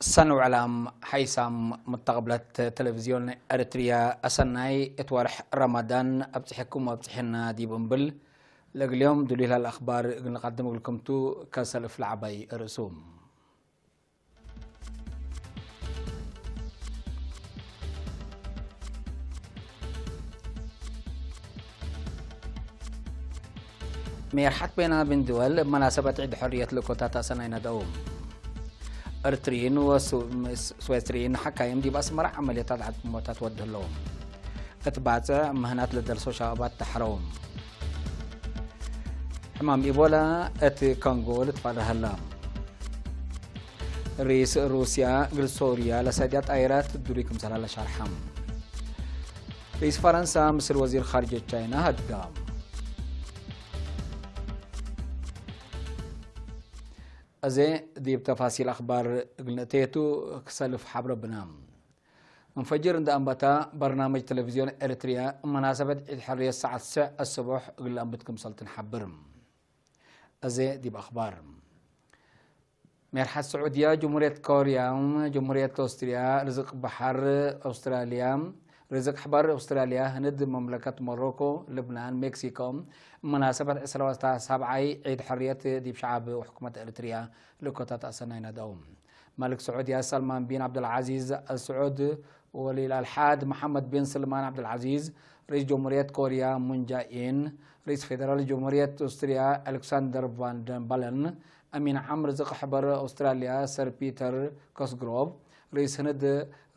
ሰንውዕላም ሓይሳም መተቐብለት ቴሌቪዝዮን ኤርትርያ፣ ኣሰናይ እቲ ወርሕ ረመዳን ኣብጽሐኩም ኣብጽሐና ዲቡ እምብል፣ ለግልዮም ዱሊላል ኣኽባር እግል ንቐድም እግልኩምቱ ከሰልፍ ለዓባይ ርእሱ። ሜርሓት ቤና ብን ድወል መናሰበት ዒድ ሕርየት ልእኮታት ኣሰናይ ነደው። እርትሪን ወስዌስሪን ሓካይም ዲብ ኣስመራ ዓመልየታት ዓጥሞታት ወድህለዎም። እት ባጽዕ ምህናት ለደርሶ ሻባባት ተሕረዎም። ሕማም ኢቦላ እት ኮንጎ ልትፋረሃላ። ርኢስ ሩስያ እግል ሶርያ ለሰድያ ጣይራት ዱሪ ክምሰላ ለሻርሓም። ርኢስ ፈረንሳ ምስል ወዚር ኻርጀ ቻይና ሃድጋ። እዜ ዲብ ተፋሲል ኣኽባር እግል ንእተየቱ ክሰልፍ ሓብረ ብና። እንፈጅር እንደ ኣንበታ በርናመጅ ቴሌቪዝዮን ኤርትርያ መናሰበት ዒድ ሕርየት ሰዓት ስዕ ኣስቦሕ እግል ኣንብት ክምሰልትን ሓብር። እዜ ዲብ ኣኽባር። ሜርሓት ስዑድያ፣ ጅምሁርየት ኮርያ፣ ጅምሁርየት ኦስትርያ፣ ርዝቅ ባሕር ኦስትራልያ፣ ርዝቅ ሕበር ኦስትራልያ፣ ህንድ፣ መምለከት ሞሮኮ፣ ልብናን፣ ሜክሲኮ፣ መናሰበት ዕስራ ወሳብዓይ ዒድ ሕርየት ዲብ ሸዓብ ወሕኩመት ኤርትርያ ልእኮታት ኣሰናይ ነደው። መልክ ስዑድያ ሰልማን ቢን ዓብደልዓዚዝ ኣልስዑድ ወሊል ኣልሓድ መሓመድ ቢን ስልማን ዓብደልዓዚዝ፣ ርኢስ ጀምሁርየት ኮርያ ሙን ጃኢን፣ ርኢስ ፌደራል ጀምሁርየት ኦስትርያ ኣሌክሳንደር ቫን ደን ባለን፣ ኣሚን ዓም ርዝቅ ሕበር ኦስትራልያ ሰር ፒተር ኮስግሮቭ፣ ርኢስ ህንድ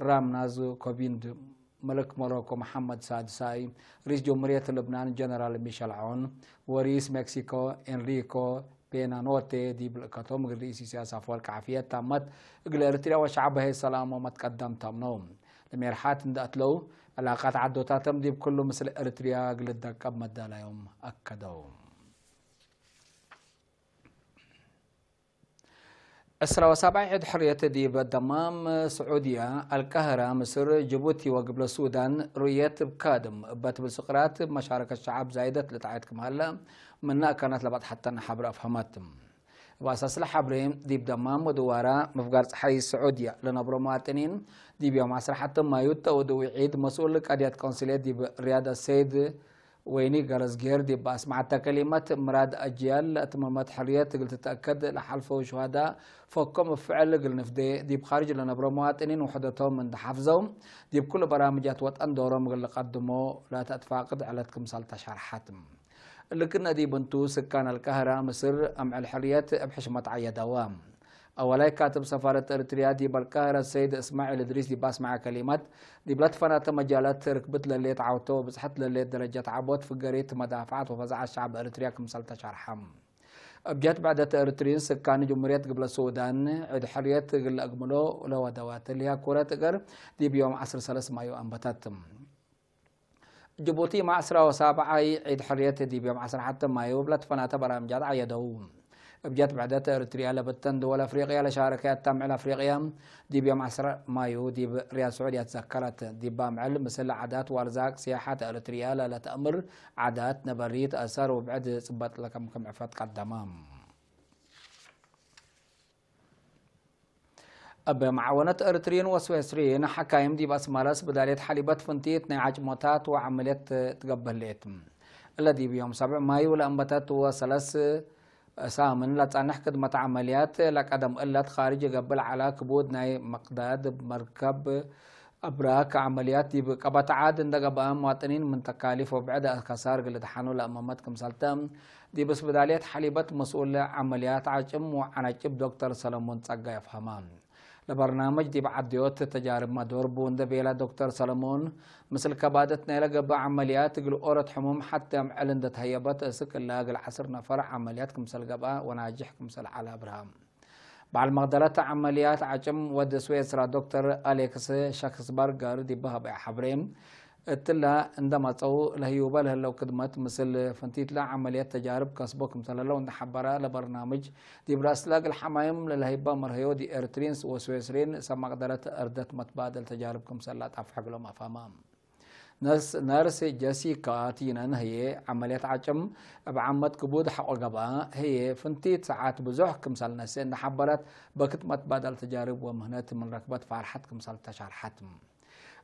ራምናዝ ኮቪንድ፣ መለክ ሞሮኮ መሓመድ ሳድሳይ፣ ርኢስ ጀምሁርየት ልብናን ጀነራል ሚሸል ዖን፣ ወርኢስ ሜክሲኮ ኤንሪኮ ፔና ኖርቴ ዲብ ልእከቶም እግል ርኢስ ኢሳያስ ኣፈወርቂ ዓፍየት ታመት እግል ኤርትርያ ወሸዓብ በሄ ሰላም ወመትቀደም ተምነው። ለሜርሓት እንደ ኣትለው ዕላቃት ዓዶታቶም ዲብ ኩሉ ምስል ኤርትርያ እግል ደቀብ መዳላዮም ኣከደው። ዕስራ ወሳብዓይ ዒድ ሕርየት ዲብ ደማም ስዑድያ፣ ኣልቃህራ፣ ምስር፣ ጅቡቲ ወግብለ ሱዳን ሩእየት ብካድም እበት ብስቅራት መሻረከት ሸዓብ ዛይደት ልትዓየት ክምሃላ ምና ኣካናት ለባጥ ሓተን ሓብር ኣፍሃማት። እብ ኣሳስለ ሓብሬ ዲብ ደማም ወድዋራ ምፍጋር ጸሓይ ስዑድያ ለነብሮ መዋጥኒን ዲብ ዮም ዓስራ ሓተ ማዩ ተወድዊ ዒድ መስኡል ቃድያት ቆንስልየት ዲብ ሪያድ ኣሰይድ ወይኒ ገረዝጌር ዲብ ኣስማዓታ ከሊመት ምራድ ኣጅያል ለእትመመት ሕርየት እግል ትተእከድ ለሓልፈው ሹሃዳ ፈኮም እፍዕል እግል ንፍዴ ዲብ ኻርጅ ለነብሮ መዋጥኒን ውሕደቶም እንድሓፍዘው ዲብ ኩሉ በራምጃት ወጠን ዶሮም እግል ልቀድሞ ለተትፋቅድ ዕለት ክምሳል ተሻርሓት። ልክነ ዲብ እንቱ ስካን ኣልቃህራ ምስር ኣምዕል ሕርየት እብ ሕሽመት ዓየደዋ። ኣወላይ ካትብ ሰፋረት ኤርትርያ ዲብ ኣልቃህራ ሰይድ እስማዒል እድሪስ ዲብ ኣስማዐ ከሊማት፣ ዲብ ለትፈናተ መጃላት ርክብት ለሌት ዓውቶ ወብጽሐት ለሌት ደረጃት ዓቦት ፍገሪት መዳፍዓት ወፈዛዓት ሸዕብ ኤርትርያ ክምሰል ተሻርሐ። እብ ጀት ብዕደት ኤርትሪን ስካን ጅምሁርየት ግብለ ሱዳን ዒድ ሕርየት እግል ለአግምሎ ለወደዋት ልያ ኩረት እገር ዲብ ዮም ዓስር ሰለስ ማዩ ኣንበተት። ጅቡቲ ማዕስራ ወሳብዓይ ዒድ ሕርየት ዲብ ዮም ዓስራ ሓተ ማዩ እብ ለትፈናተ በራምጃት ዓየደው። እብ ጀት ብዕደት ኤርትርያ ለበተን ድወል ኣፍሪቅያ ለሻረከያ ታምዕል ኣፍሪቅያ ዲብ ዮም ዓስራ ማዩ ዲብ ሪያድ ስዑድያ ትዘከረት። ዲብ ኣምዕል ምስል ዓዳት ዋርዛቅ ሲያሓት ኤርትርያ ለለተእምር ዓዳት ነበሪት ኣሰር ውብዕድ ጽበጥ ለከምክም ዕፈት ቀደማ። እብ መዓወነት ኤርትሪን ወስዌስሪን ሓካይም ዲብ ኣስመረስ ብዳልየት ሓሊበት ፍንቲት ናይ ዓጭሞታት ወዓመልየት ትገብህ ህሌት። እለ ዲብ ዮም ሰብዕ ማዩ ለእንበተት ወሰለስ ሳምን ለጻንሕ ክድመት ዓመልያት ለቀደም እለት ኻርጅ ገብእ ለዓላ ክቡድ ናይ መቅዳድ መርከብ ኣብራክ ዓመልያት ዲብ ቀበት ዓድ እንደ ገብአ መዋጥኒን ምን ተካሊፍ ወብዕድ ከሳር እግል ልድሓኑ ለእመመት ክምሰልተ ዲብ ስብዳልየት ሓሊበት መስኡል ዓመልያት ዓጭም ወዓናጭብ ዶክተር ሰለሞን ጸጋይ ኣፍሀመ። ለበርናመጅ ዲብ ዓድዮት ተጃርብ መዶርቡ እንደ ቤላ ዶክተር ሰለሞን፣ ምስል ከባደት ናይለ ገብአ ዓመልያት እግል ኦረት ሕሙም ሓቲ ኣምዕል እንደ ተህየበት እስክ እላ እግል ዓስር ነፈር ዓመልያት ክምሰል ገብአ ወናጅሕ ክምሰል ዐለ ኣብርሃም። በዓል መቅደለት ዓመልያት ዓጭም ወድ ስዌስራ ዶክተር ኣሌክስ ሸክስበርገር ዲብ ሀበያ ሐብሬ፣ እትላ እንደ መጸው ለህዩበ ለህለው ክድመት ምስል ፍንቲትላ ዓመልያት ተጃርብ ከስቦ ክምሰለለው እንደ ሐበራ ለበርናምጅ ዲብ ራስላ እግል ሐማይም ለለህይባ መርሀዮ ዲ ኤርትሪን ወስዌስሪን ሰብ መቅደለት እርደት መትባደል ተጃርብ ክምሰላ ጣፍሕ እግሎም ኣፋማ። ነርስ ጀሲካ ቲነን ህየ ዓመልያት ዓጭም እብ ዓመት ክቡድ ሓቆ ገብኣ ህየ ፍንቲት ሰዓት ብዙሕ ክምሰል ነስእ እንዳሓበረት በክት መትባዳል ተጃርብ ወምህነት ምን ረክበት ፋርሐት ክምሰል ተሻርሐት።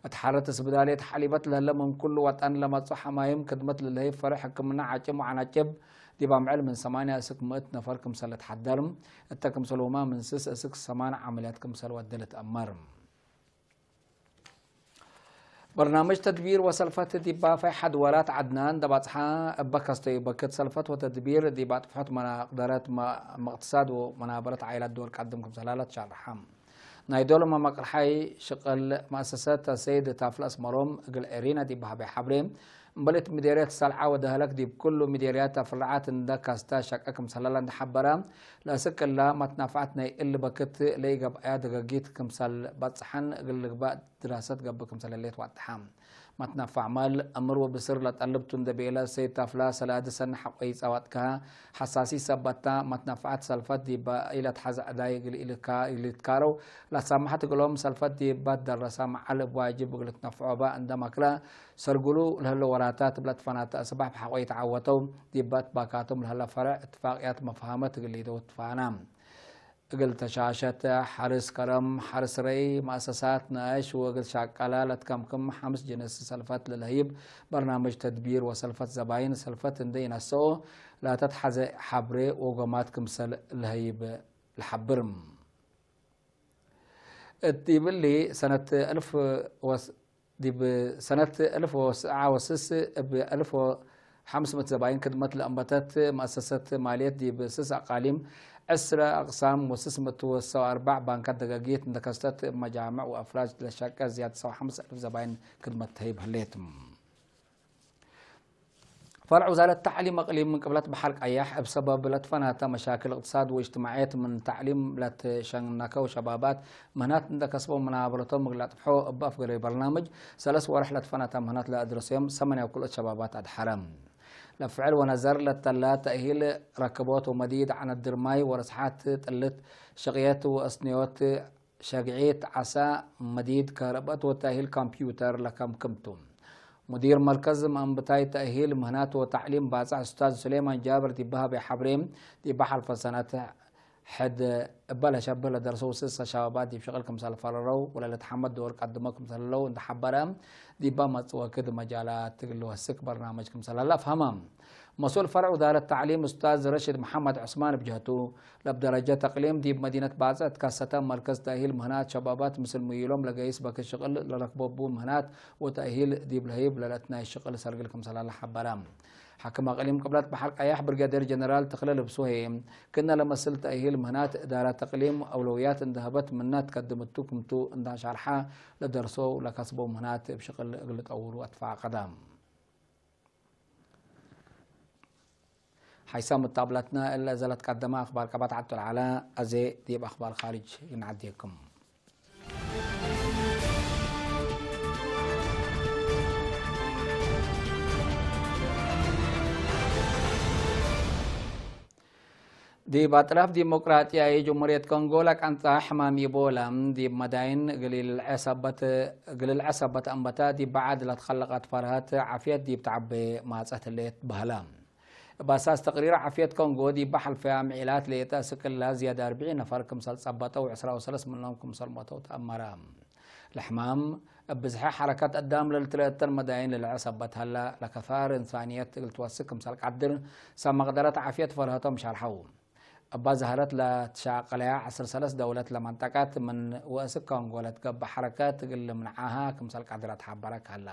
እት ሓረት እስብዳሌ ተሓሊበት ለህለ ምን ኩሉ ወጠን ለመጹ ሓማይም ክድመት ልልህይ ፈርሕ ሕክምና ዓጭም ወዓናጭብ ዲብ ኣምዕል ምን ሰማንያ እስክ ምእት ነፈር ክምሰል እትሓደር እተ ክምሰልሁማ ምን ስስ እስክ ሰማን ዓመልያት ክምሰል ወደ ልትአመር። በርናምጅ ተድቢር ወሰልፈት ዲባ ፈይሐድ ወራት ዓድናን ደባጽሓ እበ ከስተዩ በክት ሰልፈት ወተድቢር ዲብ ኣጥፍሖት መናቅደረት መ-፣ መቅትሳድ ወመናበረት ዓይላት ድወል ቀድም ክምሰላላ ተሻርሓ። ናይ ዶሎ መመቅርሓይ ሽቅል መእሰሰት ሰይድ ታፍለ ኣስመሮም እግል ኤሪና ዲብ ሃበይ ሓብሬ እምበልት ሚዴርያት ሰልዓ ወደህለክ ዲብ ኩሉ ሚዴርያት ኣፍርዓት እንደ ካስታ ሸቀ ክምሰላላ እንደሓበራ ለእስቅላ መትናፍዓት ናይ እል በክት ለይገብኣያ ደገጊት ክምሰል በጽሓን እግል ልግባእ ድራሰት ገብእ ክምሰለሌት ዋጥሓ። መትናፋዕ ማል እምር ወብስር ለጠልብቱ እንደ ቤለ ሰይድ ታፍላ ሰላዲ ሰኒ ሓቆይ ጸዋጥካ ሓሳሲ ሰበታ መትናፋዓት ሰልፈት ዲባ ኢለት ሓዘ ዕዳይ እግል ኢልካ ኢልትካረው ላሳማሓት እግሎም ሰልፈት ዲባ ደረሳ መዓል እብ ዋጅብ እግል ትነፍዖ ባ እንደ ማክላ ሰርጉሉ ለህለ ወራታት ብለትፈናተ ስባሕ ብሓቆይ ተዓወተው ዲባ ትባካቶም ለህለ ፈረዕ እትፋቅያት መፍሃመት እግል ኢደው ትፋና። እግል ተሻሸተ ሓርስ ከረም ሓርስ ረይ መእሰሳት ነአሽ ወእግል ሻቀላ ለትከምክም ሓምስ ጅንስ ሰልፈት ለልህይብ በርናምጅ ተድቢር ወሰልፈት ዘባይን ሰልፈት እንደ ይነስኦ ላተትሓዘ ሓብሬ ወጎማት ክምሰል ለህይብ ለሓብር። እት ይብሊ ሰነት እልፍ ወስ-፣ ዲብ ሰነት እልፍ ወስዓ ወስስ እብ እልፍ ወሓምስ ምእት ዘባይን ክድመት ለአንበተት መእሰሰት ማልየት ዲብ ስስ አቃሊም ዕስረ አቅሳም ወስስ ምእት ወሰው አርባዕ ባንካት ደጋጊት እንደከስተት እብ መጃምዕ ወአፍራጅ ለሻቀ ዝያድ ሰው ሓምስ እልፍ ዘባይን ክድመት ተህይብ ህሌት። ፈርዕ ውዛረት ተዕሊም እቅሊም ምን ቅብለት በሐር ቀያሕ እብ ሰበብ ለትፈናተ መሻክል እቅትሳድ ወእጅትማዕየት ምን ተዕሊም ለትሸነከው ሸባባት ምህናት እንደ ከስበው መናበረቶም እግል አጥፍሖ እብ አፍገረዩ በርናምጅ ሰለስ ወርሕ ለትፈናተ ምህናት ለአድረሰዮም ሰመንያ ኩልኦት ሸባባት አድሐረ። ለፍዕል ወነዘር ለተላ ተእሂል ረክቦት ወመዲድ ዓነት ድርማይ ወረስሓት ጥልት ሸቅየት ወአስንዮት ሸግዒት ዓሳ መዲድ ከህረበት ወተእሂል ኮምፒውተር ለከምክምቱ። ሙዲር መርከዝ መአንብታይ ተእሂል ምህናት ወተዕሊም ባጽዕ ኡስታዝ ሱሌማን ጃብር ዲብ ሃበይ ሐብሬ ዲብ ሐልፈ ሰነት ሕድ እበ ለሸብህ ለደርሰው ስሰ ሸባባት ዲብ ሽቅል ክምሰል ፈረረው ወለልትሐመድ ዶር ቀድሞ ክምሰለለው እንደ ሐበረ ዲባ መጽወክድ መጃላት እግል ወስክ በርናመጅ ክምሰላላ አፍሀመ። መስኡል ፈርዕ ውዛረት ተዕሊም ኡስታዝ ረሽድ መሐመድ ዑስማን እብ ጀህቱ፣ ለብ ደረጀት እቅሊም ዲብ መዲነት ባጽዕ እት ከሰተ መርከዝ ተእሂል ምህናት ሸባባት ምስል ምይሎም ለገይስ በክት ሽቅል ለረክበቡ ምህናት ወተእሂል ዲብ ለህይብ ለለትናይ ሽቅል ሰርግል ክምሰላላ ሐበረ። ሓክም እቅሊም ቅብለት በሐር ቀያሕ ብርጋዴር ጀነራል ተኽለ ልብሱ ህዬ፣ ክእነ ለመስል ተእሂል ምህናት እዳረት እቅሊም አውለውያት እንደ ሀበት ምናት ከድምቱ ክምቱ እንዳ ሻርሓ ለደርሶ ለከስበው ምህናት እብ ሽቅል እግል ጠውሩ አትፋቀደ። ሓይሳም እታብላትና እለ ዘለትቀደመ አኽባር ቀባት ዓብዱልዓላ፣ አዜ ዲብ አኽባር ኻርጅ ይንዓድየኩም። ዲብ አጥራፍ ዲሞቅራጥያዊ ጅሙርየት ኮንጎ ለቀንጻ ሕማም ኢቦላ፣ ዲብ መዳይን እግል ልልዐ ሰበት፣ እግል ልልዐ ሰበት አንበታ፣ ዲብ በዓድ ለትኸለቀት ፈርሀት ዓፍየት ዲብ ተዐቤ ማጸት ህሌት በህለ። እብ አሳስ ተቅሪር ዓፍየት ኮንጎ፣ ዲብ ሐልፈያ ምዒላት ሌጠ ስቅላ ዝያድ አርብዒ ነፈር ክምሰል ጸበጠ ወዕስራ ወሰለስ ምኖም ክምሰል ሞተው ተአመረ። ለሕማም፣ እብ ብዝሐ ሐረከት አዳም ለልትለአተን መዳይን ልልዐ ሰበት ሀላ፣ ለከፋር እንሳንየት እግል ትወስክ ክምሰል ቀድር፣ ሰብ መቅደረት ዓፍየት ፈርሀቶም ሸርሐው። እባ ዛህረት ለትሻቀለያ ዐስር ሰለስ ደውለት ለመንጠቀት ምን ወእስክ ኮንጎ ለትገብእ ሐረከት እግል ልምንዓሃ ክምሰል ቀድረት ሐበረ ከሀላ።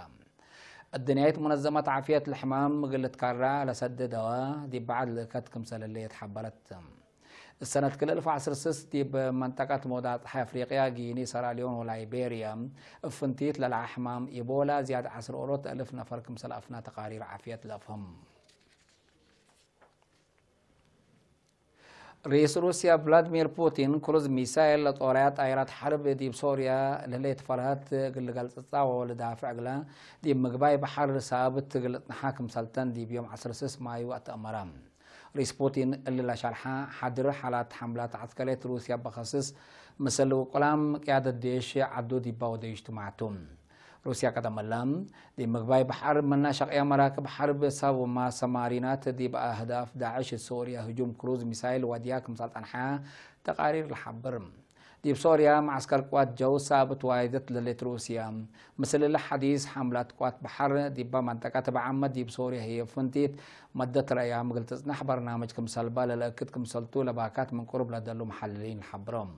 እድንያይት ሙነዘመት ዓፍየት ለሕማም እግል ልትካራ ለሰድደወ ዲብ በዓድ ልእከት ክምሰል ህሌት ሐበረት። እሰነት ክልተ አልፍ ወዐስር ስስ ዲብ መንጠቀት መውዳቅ ጸሓይ አፍሪቅያ፣ ጊኒ፣ ሰራሊዮን ወላይቤርያ እብ ፍንቲት ለለዐ ሕማም ኢቦላ ዝያድ ዐስር ኦሮት አልፍ ነፈር ክምሰል አፍና ተቃሪር ዓፍየት ለአፍህም። ርኢስ ሩስያ ቭላድሚር ፑቲን ክሩዝ ሚሳይል ለጦርያ ጣይራት ሐርብ ዲብ ሶርያ ለህሌት ፈርሀት እግል ልገልጽጻ ወልዳፍዕ እግለ ዲብ ምግባይ በሐር ሳብት እግል ልጽንሓ ክምሰልተን ዲብ ዮም ዐስር ስስ ማዩ አተአመረ። ርኢስ ፑቲን እሊ ለሸርሐ፣ ሐድር ሓላት ሐምላት ዐስከርየት ሩስያ በኸስስ ምስል ውቁላም ቅያደት ዴሽ ዐዱ ዲባ ወደዩ እጅትማዕቱ። ሩስያ ቀደመላ ዲብ ምግባይ ባሕር መናሸቕያ መራክብ ሓርብ ሳቡማ ሰማሪናት ዲብ ኣህዳፍ ዳዕሽ ሶርያ ህጁም ክሩዝ ሚሳይል ዋድያ ክምሳል ጸንሓ ተቓሪር ልሓብር። ዲብ ሶርያ መዓስከር ቅዋት ጀውሳ ብትዋይደት ለሌት ሩስያ ምስልለ ሓዲስ ሓምላት ቅዋት ባሕር ዲባ መንጠቃ ተበዓመት ዲብ ሶርያ ህየ ፍንቲት መደት ረያ ምግል ትጽናሕ በርናመጅ ክምሰልባ ለለእክድ ክምሰልቱ ለባካት ምን ቁሩብ ለደሉ መሓልሊን ልሓብሮም።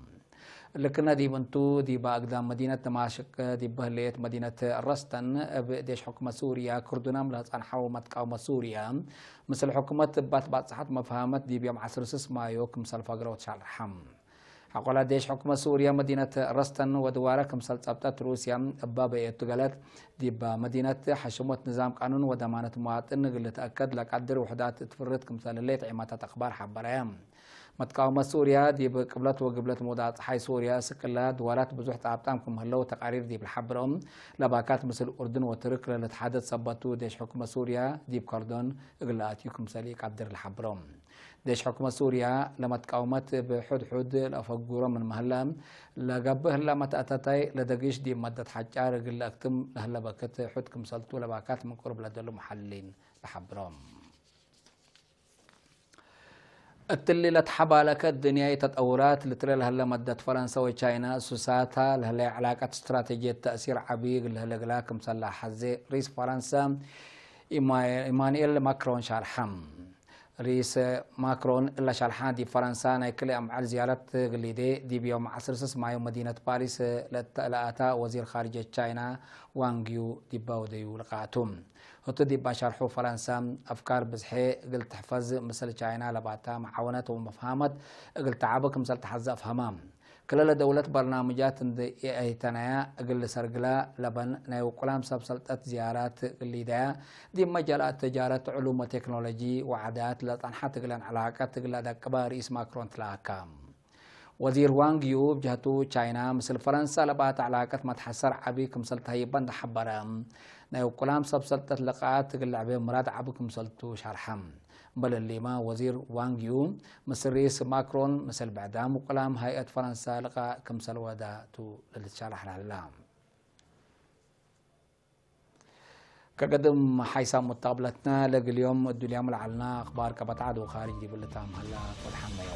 ልክነ ዲብ እንቱ ዲባ ኣግዳም መዲነት ደማሽቅ ዲብ በህልየት መዲነት ረስተን እብ ዴሽ ሕኩመት ሱርያ ክርዱናም ለጸንሓው መትቃውመት ሱርያ ምስል ሕኩመት እባት ባጽሓት መፍሃመት ዲብ ዮም ዓስር ስስ ማዮ ክምሰል ፈግረው ተሻልሓም። ሓቆላ ዴሽ ሕኩመት ሱርያ መዲነት ረስተን ወድዋረ ክምሰል ጸብጠት ሩስያ እባ በየቱ ገለት ዲባ መዲነት ሓሽሞት ንዛም ቃኑን ወደማነት መዋጥን ግልትኣከድ ለቃድር ውሕዳት እትፍርት ክምሰል ለየት ዒማታት ኣኽባር ሓበረ። መትቃወመት ሱርያ ዲብ ቅብለት ወግብለት መውዳእ ጸሓይ ሱርያ ስቅላ ድዋላት ብዙሕ ጣብጣም ክምህለው ተቃሪር ዲብ ልሓብሮም ለባካት ምስል ኡርድን ወትርክ ለልትሓደት ሰበቱ ዴሽ ሕኩመት ሱርያ ዲብ ከርዶን እግል ኣትዩ ክምሰል ይቃድር ልሓብሮም። ዴሽ ሕኩመት ሱርያ ለመትቃወመት ብሑድ ሑድ ለፈጉሮ ምን ምህላ ለገብእ ህላ መተኣታታይ ለደግሽ ዲብ መደት ሓጫር እግል ለእክትም ለህለ በክት ሑድ ክምሰልቱ ለባካት ምን ቅሩብ ለደሉ መሓልሊን ልሓብሮም። እትሊ ለተሓባለከት ድንያይ ተጠውራት ልትለ ለህለ መደት ፈረንሳ ወቻይና ሱሳታ ለህለ ዕላቀት ስትራቴጂየት ተእሲር ዓቢ ግልህለ ግላ ክምሰላ ሓዜ ሪስ ፈረንሳ ኢማ- ኢማኑኤል ማክሮን ሻርሓም። ሪስ ማክሮን እላ ሻልሓ ዲብ ፈረንሳ ናይ ክልእ ኣምዓል ዝያረት ግሊዴ ዲብ ዮም ዓስር ስስ ማዮ መዲነት ፓሪስ ለእተ- ለኣታ ወዚር ኻርጀ ቻይና ዋንግዩ ዲባ ወደዩ ልቃቱ። ህቱ ዲባ ሻርሑ ፈረንሳ ኣፍካር ብዝሐ እግል ትሕፈዝ ምስል ቻይና ለባታ መዓወነት ወመፍሃመት እግል ተዓብ ክምሰል ተሓዘ ኣፍሃማ። ክለለ ደውለት በርናምጃት እንድ ኤአይተናያ እግል ሰርግላ ለበን ናይ ውቁላም ሰብ ሰልጠት ዝያራት እግል ሊዳያ ዲብ መጃላት ተጃረት ዕሉም ወቴክኖሎጂ ወዓዳት ለጸንሓት እግለን ዕላቀት እግል ኣዳቅባ ርኢስ ማክሮን ትለኣካ። ወዚር ዋንግ ዩ ብጀህቱ ቻይና ምስል ፈረንሳ ለባታ ዕላቀት መትሓሰር ዓቢ ክምሰል ተህይባ እንዳሓበረ ናይ ውቁላም ሰብ ሰልጠት ልቃት እግል ለዕበ ምራድ ዓቢ ክምሰልቱ ሻርሓ። በለሊማ ወዚር ዋንግ ዩ ምስል ርኢስ ማክሮን ምስል ብዕዳም ውቁላም ሃይአት ፈረንሳ ልቃ ክምሰል ወዳቱ ለልትሻርሕ ላላ። ከገድም ሓይሳም ሙጣብለትና ለግልዮም እዱልያም ለዓልና ኣኽባር ቀበታ ዓዲ ወኻሪጅ ዲብልታ መሃላ ወድሓመዮ።